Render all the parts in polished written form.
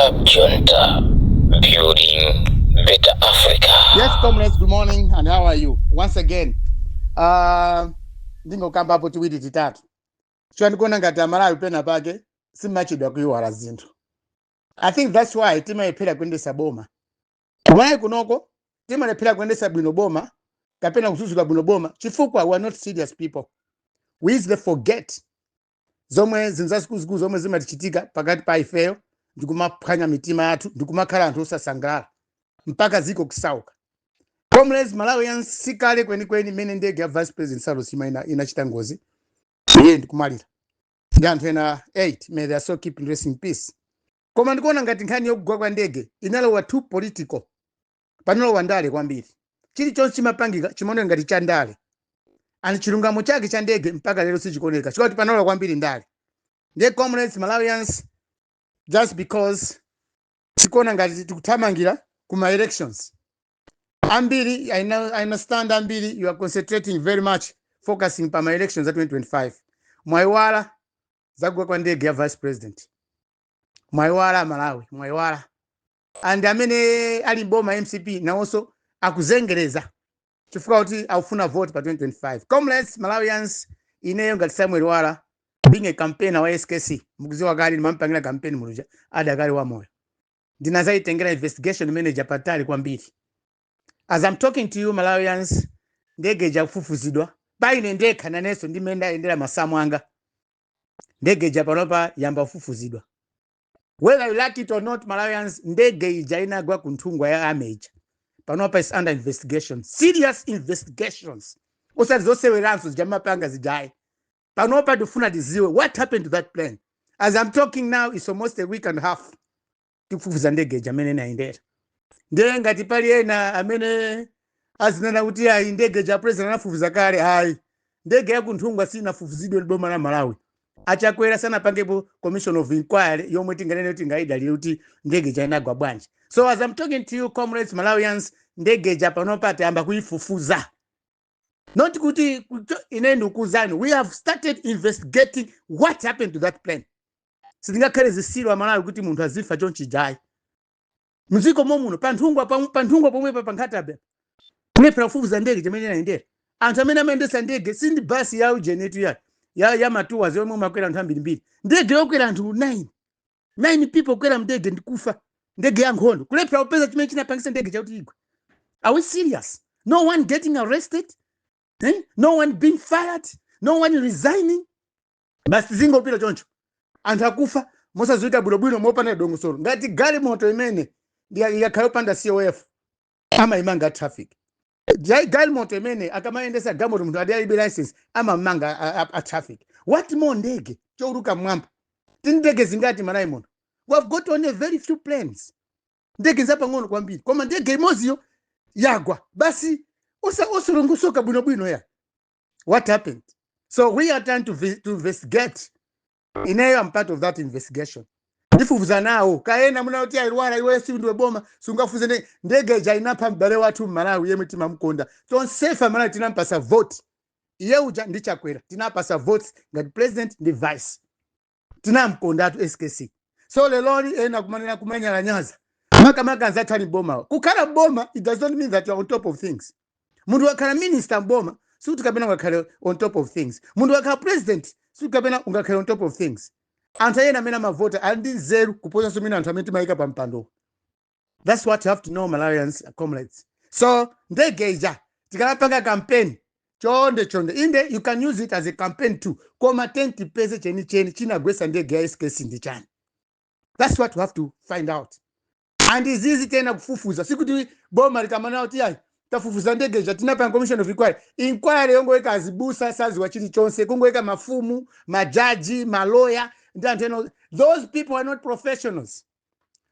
Club Junta, building better Africa. Yes, comrades, good morning, and how are you? Once again, ndingokambapo tiwiri titatu. Chandikuona ngati Amalawi pena pake simachedwa kuiwala zinthu. I think that's why timalephera kuyendesa boma. Kumalawi kunoko timalephera kuyendesa bwino boma kapena kudzudzula bwino boma chifukwa we are not serious people. We easily forget zomwe zinthu zazikuluzikulu zomwe zimatichitika pakati pa ifeyo, ndikumaphwanya mitima yathu, ndikumakhala anthu osasangalala mpaka ziko kusauka. Comrades Malawians, sikale kwenikweni imene ndege ya Vice President Saulos Chilima inachita ngozi, iye ndikumalira ndi anthu ena 8. May their soul keep rest in peace. Koma ndikuona ngati nkhani yokugwa kwa ndege inalowa too political, panalowa ndale kwambiri. Chilichonse chimapangika chimaoneka ngati cha ndale, and chilungamo chake cha ndege mpaka lero sichikuoneka chikuti panalowa kwambiri ndale. Ndiye comrades Malawians, just because tikuona ngati tikuthamangira kuma elections ambiri, I understand ambiri you are concentrating very much, focusing pa ma elections za 2025. Mwaiwala zagwa kwa ndege ya Vice President. Mwaiwala, Malawi, mwaiwala. And amene ali mboma, MCP, nawonso akuzengereza chifukwa kuti akufuna vote pa 2025. Comrades Malawians, ineyo ngati Samuel Lwara, being a campaigner wa SKC, mukuziwa kale ndimampangira campaign muluja adakali wa moyo, ndinazayitengera investigation manager patali kwambiri. As I'm talking to you Malawians, ndege ija kufufuzidwa paine ndekha, nanenso ndimene ndayendera masamu anga. Ndege ija panopa yamba kufufuzidwa. Whether you like it or not, Malawians, ndege ija inagwa ku Nthungwa ya army ija panopa is under investigation, serious investigations, osati zoseweranso zijamapanga zijayi. Panopa tifuna tiziwe what happened to that plane. As I'm talking now, it's almost a week and a half tikufufuza ndege ija amene inayendera. Ndiye ngati pali ena amene azinena kuti ayi, ndege ja President anafufuza kale, ayi, ndege yakunthungwa sinafufuzidwe ndi boma la Malawi. Achakwera sanapangepo commission of inquiry yomwe tinganene kuti ngayidalire kuti ndege ija inagwa bwanji. So as I'm talking to you, comrades Malawians, ndege ija panopa tayamba kuyifufuza. Not kuti ine ndikuuzani, we have started investigating what happened to that plane. Sitingakhale zisilu Amalawi kuti munthu azifa chonchijayi mdziko momuno, panthungwa, panthungwa pomwepa pa Nkhata Bay, kulephera kufufuza ndege chimene inayendera, anthu amene amayendesa ndege. Sindi basi ya ujenetu ya ma tours yomwe umakwera anthu ambirimbiri. Ndege yokwera anthu 9, 9 people kwera mndege ndikufa, ndege ya nkhondo, kulephera kupeza chimene chinapangisa ndege chakuti igwe. Are we serious? No one getting arrested, eh? No one being fired, no one resigning, basi zingopita choncho, anthu akufa mosadziwika bwinobwino, mopanda dongosolo. Ngati galimoto imene yakhala yopanda COF, amayimanga traffic. Galimoto imene akamayendesa galimoto munthu adi alibe license, amamanga a traffic. What more ndege chouluka mmwamba? Tini ndege zingati Malawi muno? We have got only very few planes, ndege zapang'ono kwambiri, koma ndege imodziyo yagwa basi, osalongosoka bwinobwino ya what happened. So we are trying to investigate. Ineyo am part of that investigation, ndifufuza nawo. Kaena munati ailwara, iwe si ndiwe boma, sungafuze ndege ija inapha m'bale wathu Mmalawi yemwe timamukonda tonsefa. Malawi tinampasa vote iye uja ndi Chakwera, tinapasa votes ngati president ndi vice, tinamkondatu SKC. So leloli ena kumanena kumanyalanyaza, makamaka anzathu ali mboma. Kukhala mboma, it does not mean that you are on top of things. Munthu wakhala minister mboma, sikuti kapena ungakhale on top of things. Munthu wakhala president, sikuti kapena ungakhale on top of things. Anthu ayena amene amavota ali ndi nzeru kuposanso mene anthu amene timayika pa mpando. That's what you have to know, Malawians, comrades. So ndege ija tikamapanga campaign, chonde chonde, inde you can use it as a campaign too, koma tentipeze chenicheni chinagwesa ndege ya SKC ndi chani. That's what we have to find out. And izizi tena kufufuza, sikuti boma likamana kuti ayi, tafufuza ndege ija, tinapanga commission of inquiry. Inquiry yongoyika azibusa saziwa chilichonse, kungoyika mafumu, majaji, maloya ndi anthu ena. Those people are not professionals.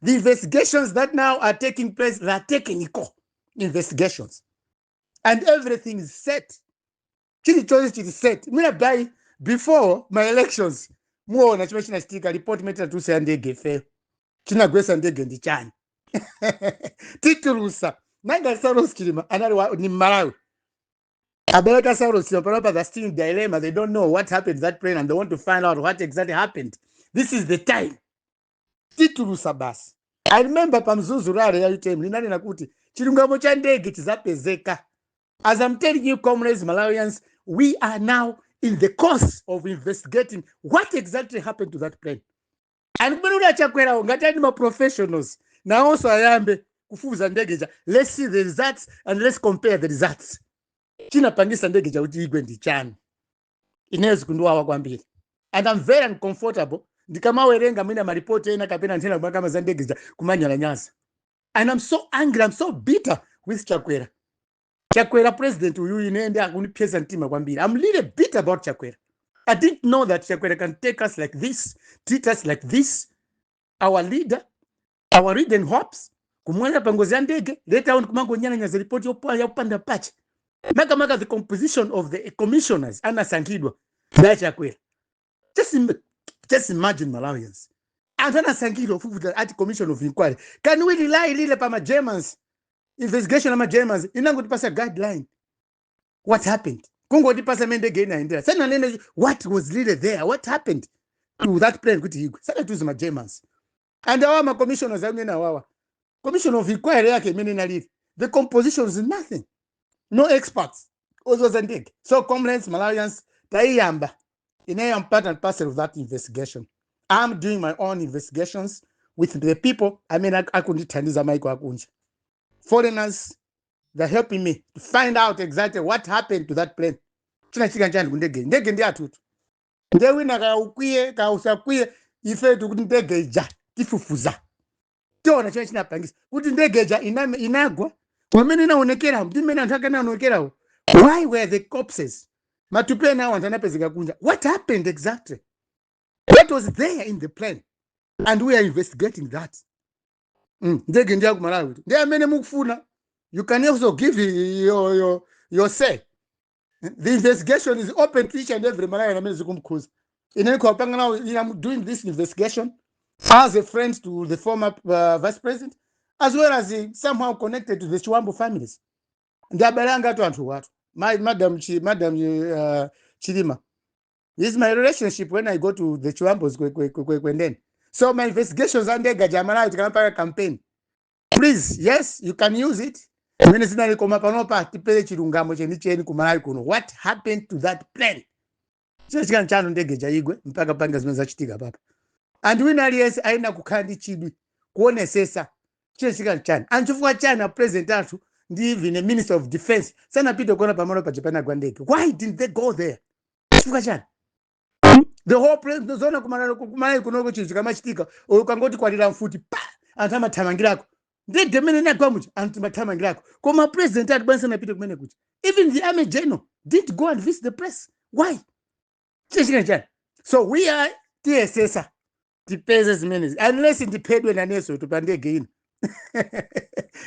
The investigations that now are taking place, they are technical investigations and everything is set, chilichonse chili set. Mina by before my elections muona chimene chinachitika, report imene tinatulusa ya ndege ifeyo, chinagwesa ndege ndi chani, titulusa. Nanga Saulos Chilima anali ni Mmalawi. Abereka Saulos Chilima panopa they're still in dilemma. They don't know what happened to that plane and they want to find out what exactly happened. This is the time titulusa basi. I remember pa Mzuzu rally ya UTM linanena kuti chilungamo cha ndege chizapezeka. As I'm telling you, comrades, Malawians, we are now in the course of investigating what exactly happened to that plane. And kumene uli achakwerawo, ngati ali ma professionals, nawonso ayambe kufufuza ndege ja. Let's see the results and let's compare the results. Chinapangisa ndege ja kuti igwe ndi chani? Ineyo zikundiwawa kwambiri and I'm very uncomfortable ndikamawerenga mwina maripoti ena kapena nthena kumakama za ndege ja kumanyalanyaza. And I'm so angry, I'm so bitter with Chakwera. Chakwera president uyu, ine ndi akundipyesa mtima kwambiri. I'm really bitter about Chakwera. I didn't know that Chakwera can take us like this, treat us like this. Our leader, our leader hopes, kumwalira pa ngozi ya ndege, later on kumangonyalanyaza ripoti yopanda pache. Makamaka the composition of the commissioners anasankhidwa ndi Chakwera. Just imagine, Malawians, anthu anasankhidwa kufufuza ati commission of inquiry. Can we rely lile pa ma-Germans? Investigation ama Germans inangotipasa guideline what happened, kungotipasa mene ndege inaendera. Sananene what was really there, what happened to that plane kuti igwe. Sanatiuze ma Germans. And awa ma commissioners amene awawa, commission of inquiry yake imene inalili, the composition is nothing, no experts ozoza ndege. So comrades, Malawians, taiyamba. Ineyo am part and parcel of that investigation. I'm doing my own investigations with the people amene akundithandiza, maiko akunja, foreigners. They're helping me to find out exactly what happened to that plane. Chinachitika nchani kundege? Ndege ndi atutu. Nde wina kaya ukwiye, kaya usakwiye, ife tikuti ndege ija tifufuza, tiona chimene chinapangisa kuti ndege ija inagwa pamene inaonekera ndi mmene anthu ake anaonekerawo. Why were the corpses, matupi ena awo anthu anapezeka kunja? What happened exactly? What was there in the plane? And we are investigating that. Ndege ndi yakumalawi. Ndi amene mukufuna, you can also give your say. The investigation is open to each and every Malawian amene zikumkhuza. Ine ndikupanga nawo. I'm doing this investigation as a friend to the former vice president, as well as somehow connected to the Chiwambo families. Ndi abale anga atu anthu watu. Madam Chilima, this is my relationship when I go to the Chiwambos kwendeni. So my investigations andege jamalawi, tikamapanga campaign, please, yes, you can use it imene zinali, koma panopa tipere chilungamo chenicheni kumalawi kuno. What happened to that plane? Chinachitika nchano ndege jaigwe mpaka panga zimene zachitika papa? And wina aliyense ayina kukhala ndi chidwi kuonesesa chinachitika nchani. Anchifukwa chani a president athu ndi even a minister of defense sanapite kuona pamalo paja panagwa ndege? Why didn't they go there? Chifukwa chani? The whole president zona kumalawi kunoko, chinthu chikamachitika, ukangoti kwalira mfuti pa, anthu amathamangirako. Ndege imene inagwa muja, anthu timathamangirako, koma president ati bwanji sanapite kumene kuja? Even the army general didn't go and visit the place. Why? Chinachitika chani? So we are tiyesesa tipeze zimenezi, unless ndiphedwe naneso pa ndege ino,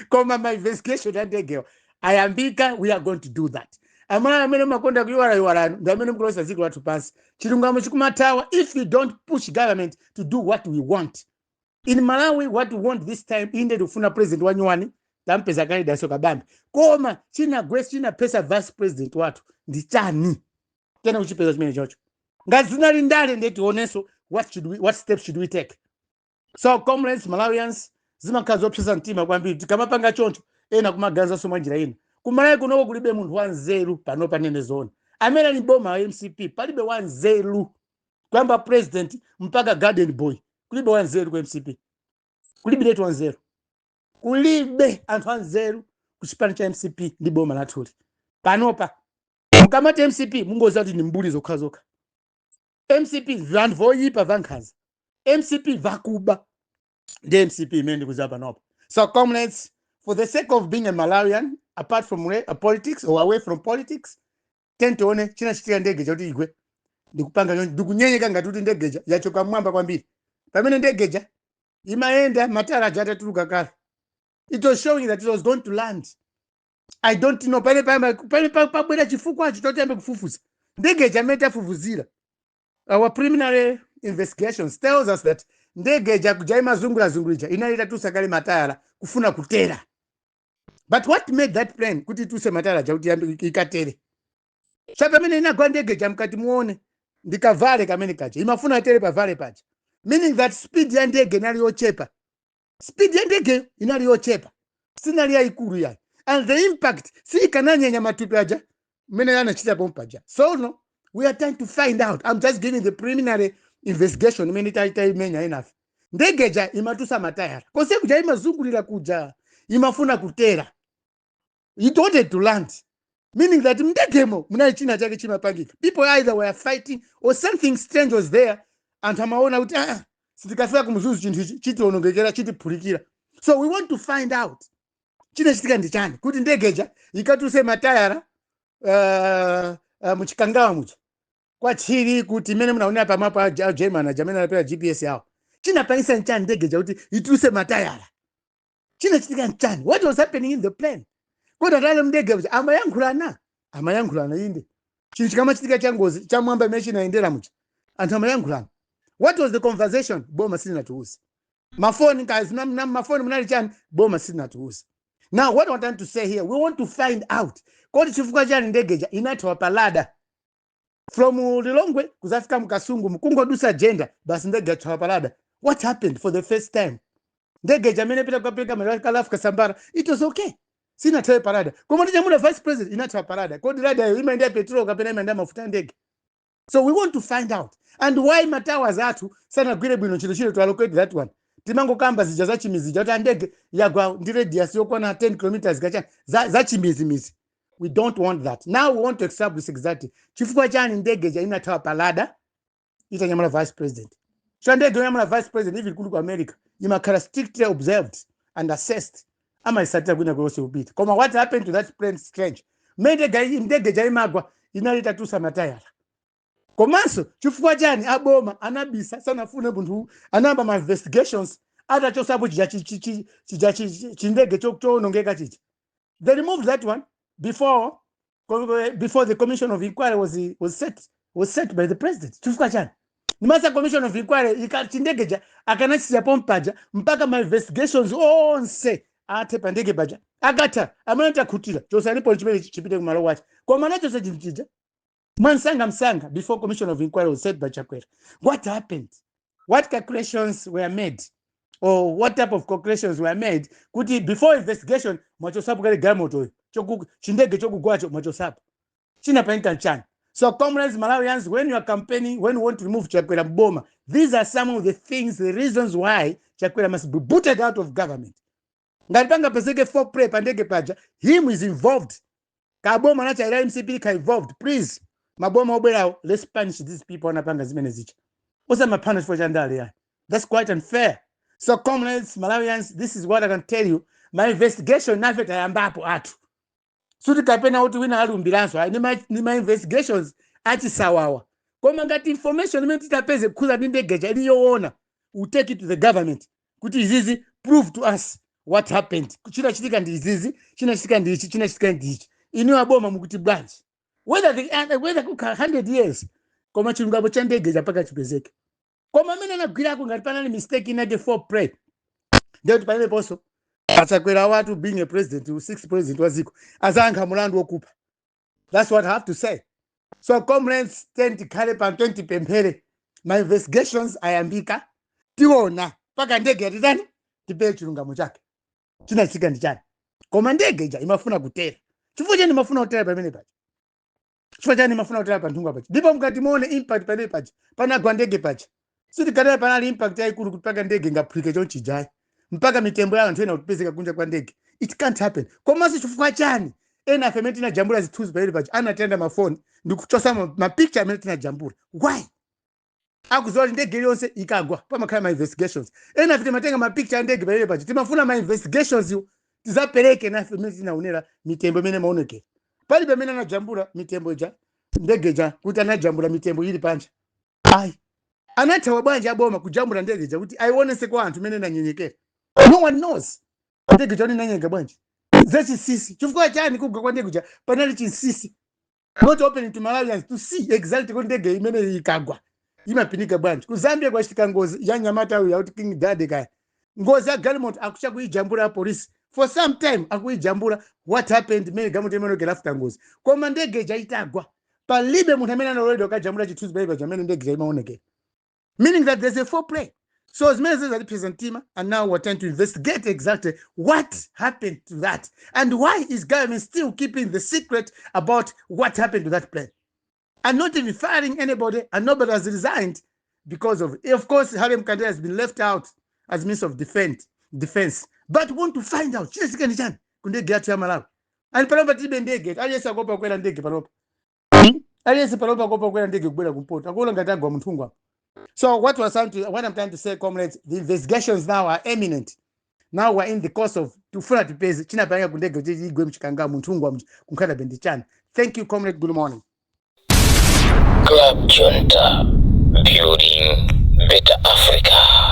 koma ma investigation andegewa ayambika. We are going to do that. Amuna amene makonda kuiwalaiwalano ndi amene mukulosa dziko lathu pansi. Chilungamo chikumathawa if you don't push government to do what we want in Malawi. What we want this time, inde tikufuna president wanyuwani, tampeza kale Dalitso Kabambe, koma chinagwesi chinapesa vice president wathu ndi chani? Tena kuchipeza chimene chocho. Ngati zinali ndale, ndiye tionenso what steps should we take. So comrades, Malawians, zimakhala zopsesa mtima kwambiri tikamapanga choncho, ena kumaganizanso mwa njira ina. Kumalawi kunoko kulibe munthu wanzeru pano, panene zona. Amene ali boma wa MCP, palibe wanzeru. Kuyamba president mpaka garden boy, kulibe wanzeru ku MCP. Kulibe letu wanzeru, kulibe anthu anzeru ku chipani cha MCP ndi boma lathuli panopa. Mukamati MCP, mungoziwa kuti ni mbuli zokha zokha. MCP vanthu voyipa, vankhanza. MCP vakuba. Ndi MCP imene ndikuziwa panopa. So comrades, for the sake of being a Malawian, apart from politics or away from politics, tentione chinachitika ndege chakuti igwe. Ndikupanga choncho, ndikunyenyeka ngati kuti ndegeja yachoka mmwamba kwambiri, pamene ndegeja imayenda matayala aja atatuluka kale. It was showing that it was going to land. I don't know pale pabwera chifukwacho chotiyambe kufufuza ndegeja. Amene tafufuzira, our preliminary investigations tells us that ndegeja kuja imazungurazungulija inali itatusa kale matayala kufuna kutera. But what made that plane kuti ituse matayala aja kuti ikatere? Sa pamene inagwa ndegeja, mkati muone ndikavale kamene kaja, imafuna itere pavale paja, meaning that speed ya ndege inali yochepa. Speed ya ndege inali yochepa, sinali yayikulu yayi, and the impact siikananyenya matupi aja mmene anachita pompaja. So no, we are trying to find out. I'm just giving the preliminary investigation imene taimenya inafe. Ndegeja imatusa matayara konse kuja, imazungulira kuja, imafuna kutera. It wanted to land, meaning that mndegemo munali china chake chimapangika. People either were fighting or something strange was there. Anthu amaona kuti, ah, sitikafika kumzuzu, chinthu ichi chitionongekera, chitiphulikira. So we want to find out chinachitika ndi chani kuti ndegeja ikatuse matayara muchikangawa muja kwachiri, kuti imene munaonera pamapo a German aja amene anapera GPS yawo. Chinapangisa nchani ndegeja kuti ituse matayara? Chinachitika nchani? What was happening in the plane? Kodi atale mndege muja amayankhulana? Amayankhulana, inde. Chinthu chikamachitika cha ngozi chamwamba imene chinayendera muja, anthu amayankhulana. What was the conversation? Boma silinatiuze. Mafoni kazi na mafoni munali chani? Boma silinatiuze. Now, what I want to say here, we want to find out kodi chifukwa chani ndegeja inathawa pa radar from Lilongwe kuzafika mkasungu, mkungodusa Jenda basi, ndege yathawa pa radar. What happened? For the first time ndege amene pita kukapereka malafika Kasambara, it was okay, sinathawe pa radar. Koma ndinyamula vice president, inathawa pa radar. Kodi radar iyo imayendera petrol kapena imayendera mafuta a ndege? So we want to find out and why ma towers athu sanagwire bwino ntchito chilo to allocate that one. Timangokamba zija zachimizija kuti andege yagwa ndi radius yokwana 10 kilometers kachani, zachimizimizi. We don't want that. Now we want to establish exactly chifukwa chani ndege ja inathawa pa radar itanyamula vice president. So ndege yonyamula vice president, even kuli ku America, imakhala strictly observed and assessed, amayisatira kwina kweyonse kupita. Koma what happened to that plane? Strange, mmene ndege ja imagwa inali itatusa matayara. Komanso chifukwa chani aboma anabisa, sanafune munthu anayamba ma investigations atachosapo chija chija chindege chowonongeka chicha? They removed that one before the commission of inquiry was set by the president. Chifukwa chani? Nimasa commission of inquiry chindegeja akanachisiya pompaja mpaka ma investigations onse athe pa ndege paja. Akatha, amene takhutira, chosanipo chimene chipite kumalo wache. Koma anachosa chinthu chija mwansanga msanga before commission of inquiry was set by Chakwera. What happened? What calculations were made or what type of calculations were made kuti before investigation mwachosapo kale galimotoyo, chindege chokugwacho mwachosapo? Chinapangika nchani? So comrades, Malawians, when you are campaigning, when you want to remove Chakwera mboma, these are some of the things, the reasons why Chakwera must be booted out of government. Ngati pangapezeke foul play pa ndege paja, him is involved, kaboma nachaira MCP ka involved, please, maboma obwerawo, let's punish these people anapanga zimene zicha. Osamaphana chifukwa cha ndale yayi, that's quite unfair. So comrades, Malawians, this is what I can tell you. My investigation nafe tayambapo athu, suti kapena kuti wina alumbiranso ayi, ni ma investigations achisawawa. Koma ngati information imene titapeze kukhuza ndi ndegeja ili yoona, we take it to the government kuti izizi, prove to us what happened. Chinachitika ndi izizi, chinachitika ndi ichi, chinachitika ndi ichi. Inu aboma mukuti bwanji? Whether kukhala 100 years, koma chilungamo cha ndegeja mpaka chipezeke. Koma amene anagwirako, ngati panali mistake inake, foul play, ndekuti pameneponso achakwera watu, being a president, sixth president wa dziko, azayankha mulandu wokupha. That's what I have to say. So comrades, tikhale pa 20, pemphere. Ma investigations ayambika, tiona mpaka ndege yatitani, tipeye chilungamo chake, chinachitika ndi chani. Koma ndege ija imafuna kutera. Chifukwa chani imafuna kutera pamene paja? Chifukwa chani imafuna kutera pa Nthungwa paja? Ndipo mukati muone impact pamene paja panagwa ndege paja, sitikatera panali impact yayikulu kuti mpaka ndege ingaphulike chonchijayi, mpaka mitembo ya anthu ena kutipezeka kunja kwa ndege. It can't happen. Komanso chifukwa chani ena afe amene tinajambula zithunzi pamene paja anatenda mafoni ndikuchosa ma picture amene tinajambula? Why? Akuziwa kuti ndege iliyonse ikagwa pamakhala ma investigations. Ena afe timatenga ma picture a ndege pamene paja, timafuna ma investigations iwo tizapereke nafe imene tinaonera mitembo imene maonekera. Palibe amene anajambula mitembo ija, ndege ija, kuti anajambula mitembo ili panja, ayi. Anathawa bwanji aboma kujambula ndege ija kuti aionese kwa anthu imene inanyenyekera? No one knows ndege ija inanyenyeka bwanji. Zachinsinsi. Chifukwa chani kugwa kwa ndege ija panali chinsinsi, not open to Malawians to see exactly kuti ndege imene ikagwa imapinika bwanji? Ku Zambia kwachitika ngozi ya nyamata uyu yakuti King Dade kaya, ngozi ya galimoto, akucha kuijambula polisi for some time, akuijambula what happened, imene galimoto imaonekera after ngozi. Koma ndege ija itagwa, palibe munthu amene analoledwa kajambula chithunzi pamene paja amene ndege ija imaonekera, meaning that there's a foul play. So zimene zizatipseza mtima, and now we're trying to investigate exactly what happened to that and why is government still keeping the secret about what happened to that plane and not even firing anybody, and nobody has resigned because of it. Of course, Harry Mkandera has been left out as means of defense. But we want to find out chinachitika ndi chani ku ndege yathu ya Malawi. And panopa tilibe ndege, aliyense akuopa kukwera ndege panopa. Aliyense panopa akuopa kukwera ndege kubwera kumpoto. Akuona ngati agwa munthungwa. So what I'm trying to say, comrades, the investigations now are imminent. Now we're in the course of tufuna tipeze chinapanga ku ndege kuti igwe mChikangawa munthungwa ku Nkhata Bay ndi chani. Thank you, comrade. Good morning. Club Junta, building better Africa.